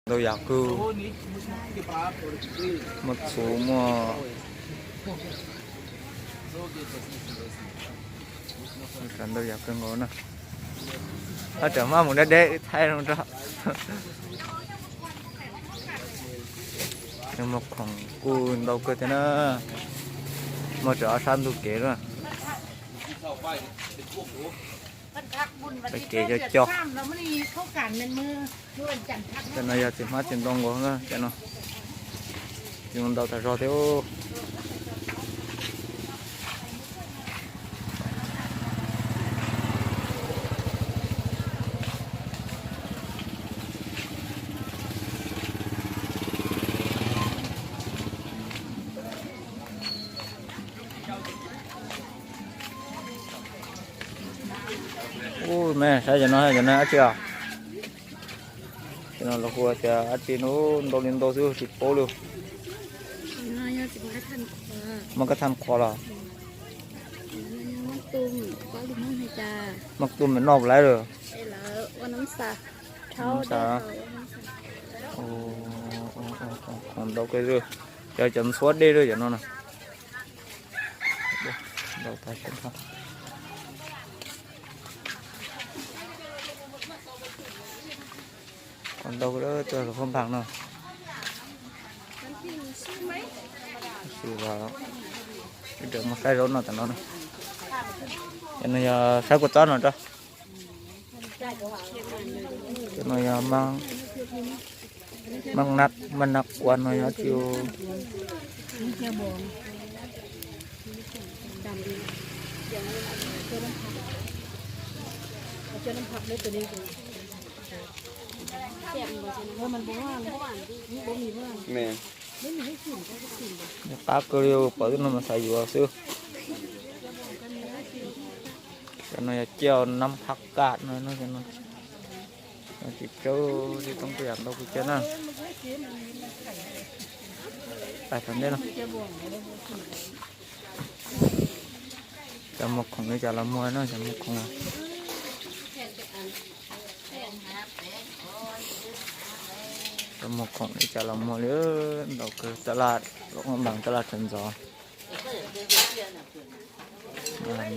Ntau yam kawg, muaj txhuv muaj, ntau yam kawg nkaus na. Hab tseem maj mus deb deb wb thaij no rau. Muaj khoom kuj ntau kawg thiab na. Muaj tseem ob sab ntug kev na. Kev cov coj. Cov no yog txiv hmab txiv ntoo nkaus na, cov no. Txiv ntoo ntau tas zog thiab. Ub, me saib cov no, cov no dab tsi os? Cov no lawv hu tias dab tsi no, ntau li ntau xwb tsis paub li. Maj kab thaj qhuav los? Maj tu me noj lawm. Khoom ntau kawg, cov cov ntxhuab dej lawm cov no na. Ntau tas zog. Khoom ntau kawg, tuaj lub phab npas no. Tab sis los mus saib zaub no tam no. Cov no yog saib kua txob no rau. Cov no yog maj nab, maj nab kua no yog cov qab kawg li, pom tej no mas xav yuav xwb. Cov no yog cov nab phab kam no, tsis tsawg li, toob tej yam ntau kawg kiag na. Pais tom ntej no. Cov muag khoom li cas los muag no, cov muag khoom. Cov muag khoom li cas los muag li, ntau kawg, taj laj, lub qab npas taj laj sawv ntxov.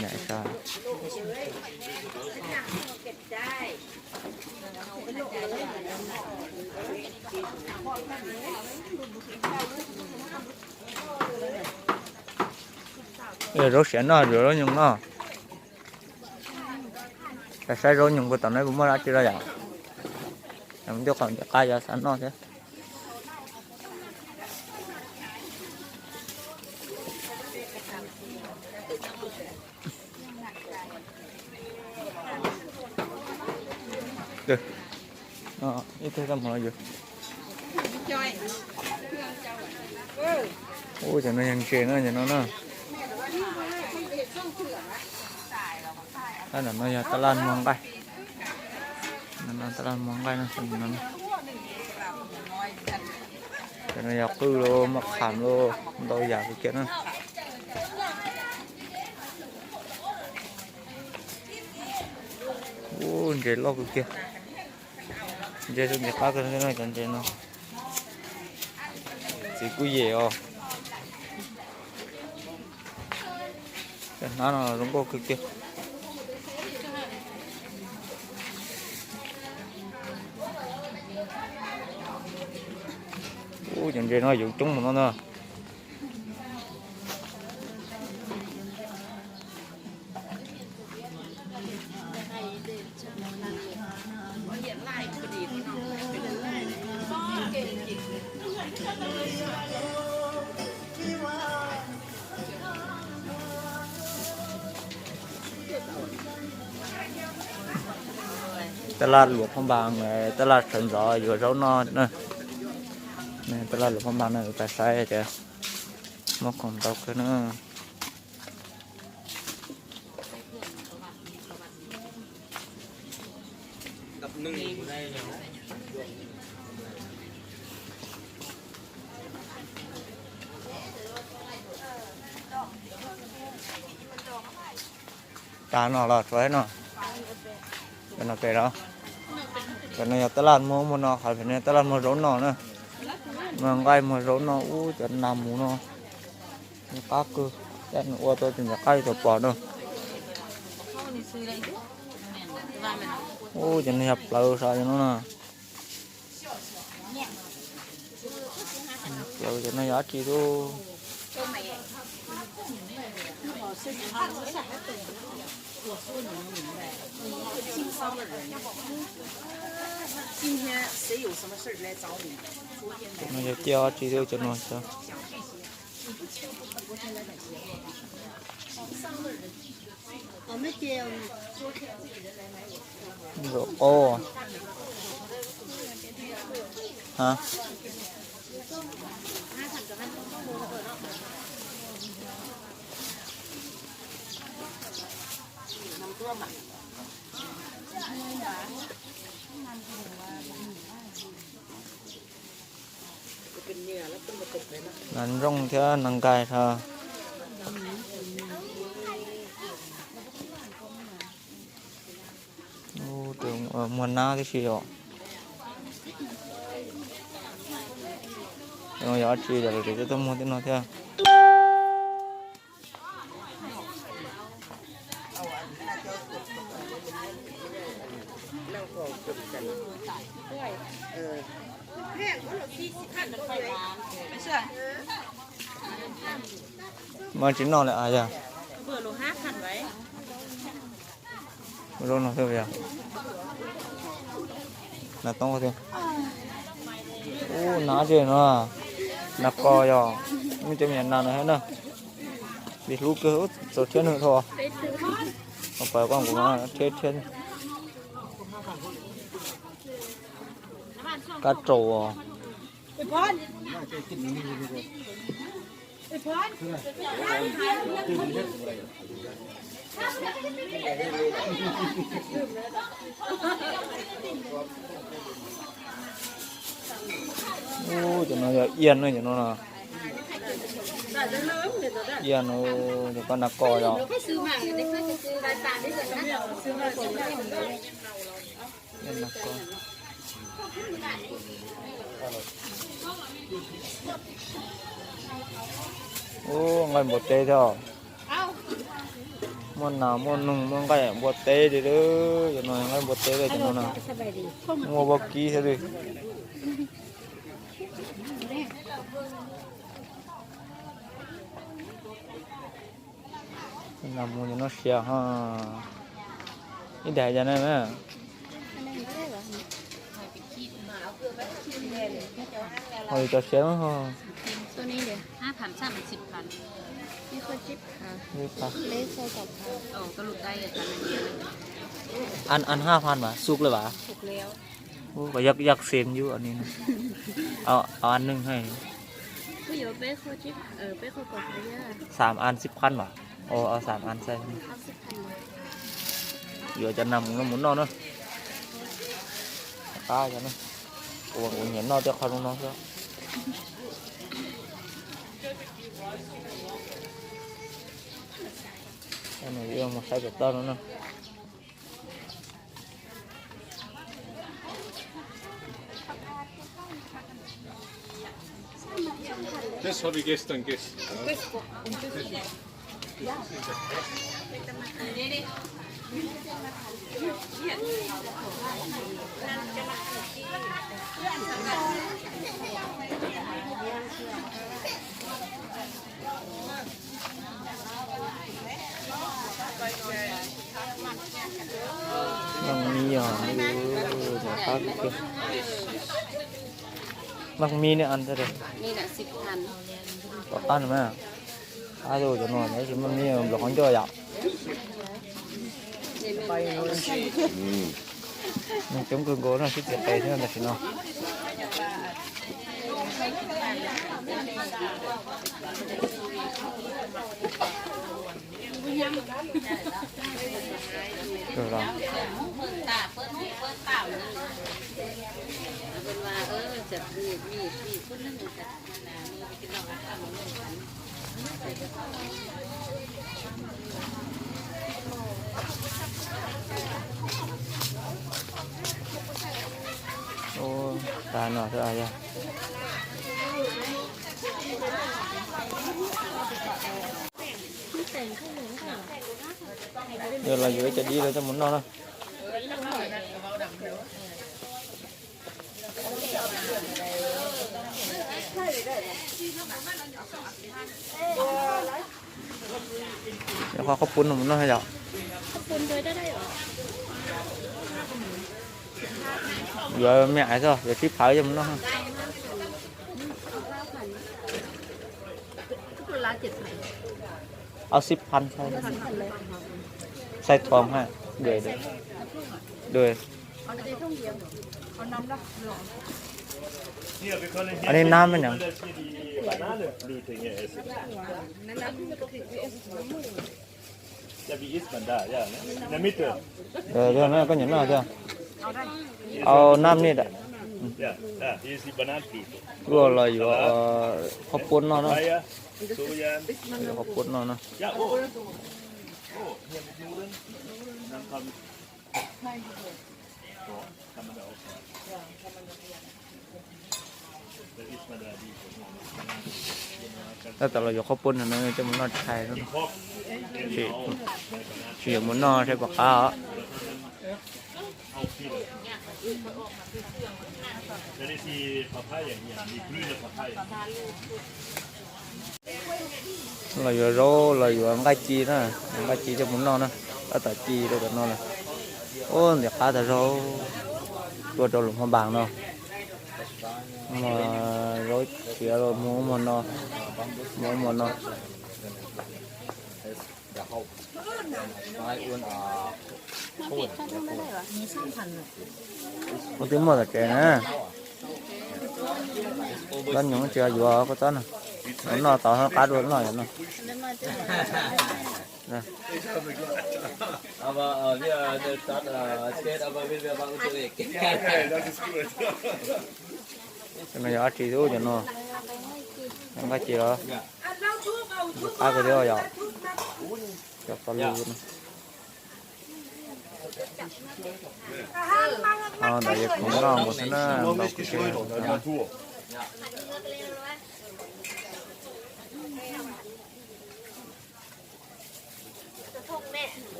Nyam sab. Zaub siav noj, zaub nyoos noj. Saib zaub nyoos puas tom no puas muaj dab tsi los yom. Ntiaj qhov ntiaj qab yuav xav noj thiab. Ib tug rau hmo los yus. Ub, cov no yog ntses na, cov no na. Tab tom no yog taj laj muag nqaij. Taj laj muag nqaij no. Cov no yog qwj los, maj qham los, ntau yam kawg kiag na. Ub, ntses loj kawg kiag. Ntses zoo ntses qab kawg no, cov ntses no. Txiv kuj yem os. Cov hnab no zoo nkauj kawg kiag. Ub, cov ntses no yuav coob mus no na. Taj laj luam phab npas, taj laj sawv ntxov yuav zaub noj na. Taj laj luam phab npas no, pais saib tias muaj khoom ntau kawg na. Tas no los tsuav no. Cov no pem los? Cov no yog tab laj muag, muag no, qhov no tab laj muag zaub noj na. Muag nqaij muag zaub noj, ub cov nas mus no. Nws qab kawg, nws ua tau tus ntawd qab li tau pom na. Ub cov no yog plawv sav cov no na. Plawv cov no yog dab tsi lub? Cov no yog ciaj dab tsi lub cov no xyov. Zaum qaub. Ha. Nas ntsooj thiab nas nkais hos. Muag nab tib si os. Yog dab tsi los lawv twb tuaj muag tej no thiab. Mas tsis noj lawm yog. Zaub no thiab yog. Nas toob thiab. Ub, nas tsi no. Nas kos yog. Muaj cov me nyuam nas no thiab na. Li hlub kawg, txaus rhiab nws dhau. Pab koj kuv thiab thiab. Kab raum os. Ub, cov no yog iab na, cov no no. Iab no, cov koj nas kos yog. Ub, nqaij npua teb thiab. Muaj nas muaj noog muaj nqaij npua teb li, cov no nqaij npua teb li, cov no na. Muaj vaub kib thiab li. Nas mus cov no siav ho. Ib daim cov no na. Ho cov siav no ho. Ăn ăn hai phần mà, sụp rồi bà. Ui, có giặc giặc xem chứ anh ấy. Ờ, ờ, ăn nưng hay. Sám ăn sib qhăn mà. Ồ, ờ, sám ăn xay. Yuav cov nas mus no mus noj na. Qab cov na. Ua ua nyiam noj tej qhov no xwb. Mus saib cov toj no na. This is for the guest and guest. Maj mi os, maj mi ne ăn tau. Tom qab no mas. Qab cov no nyob tsis maj mi nplos qhov ncauj yom. Nws coob kawg nkaus no sib txiv qe thiab tam sim no. Tag no xwb yog. Yog los yuav ib co dib rau coj mus noj na. Yuav qhov qhaub poob no mus noj yom. Yuav me ais xwb, yuav sib phawv coj mus noj. Ob sib phawv xaiv, xaiv thom ha. Dua, dua. Aneb nab me nyom. Koj nyiam noj tiag. Au, nab nej da. Luaj los yuav qhaub poob noj na. Yuav qhaub poob noj na. Tab tom los yuav qhaub poob no coj mus noj tshais no. Tsis yuav mus noj saib puas qab os. Los yuav zaub los yuav nqaij ci na, nqaij ci coj mus noj na, tab tom ci rau tom no na. Ub, ntim qab tag zaub, tua rau lus hmo npas no. Muag zaub txiav los muag ub muag no, muag ub muag no. Kuv twb muaj tom tsev na. Tsob nyoos tsis yuav koj tsob no. Noj tau qab dua noj yom no. Cov no yog dab tsi xwb cov no? Nqaij ci los? Qab kawg thiab yom. Cov tau lus no. Ntawd yog khoom noj nkaus xwb na, ntau kuv tsev.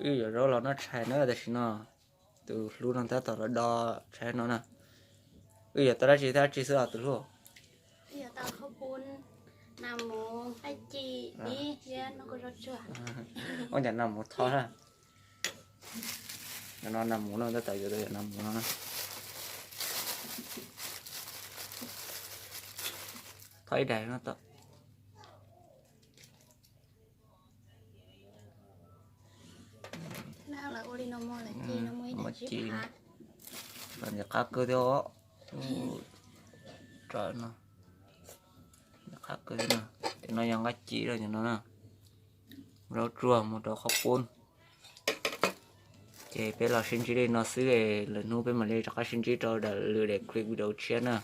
Wb yuav zaub los noj tshais na, tam sim no tus hlub no tab tom los do tshais no na. Wb yuav tau dab tsi thiab dab tsi xwb os tus hlub? Ua cas nas mus thoj na. Cov no nas mus no tab tom yuav tau cov nas mus no na. Thoj ib daim no tau. Mas ci, ntim qab kawg thiab os. Ntim qab kawg thiab no. Cov no yog nqaij ci rau cov no na. Zaub tsuag mus rau qhaub poob. Ces peb los sib ntsib li no xwb, lwm hnub peb mam li rov qab sib ntsib rau daim lwm daim clip video tshiab na.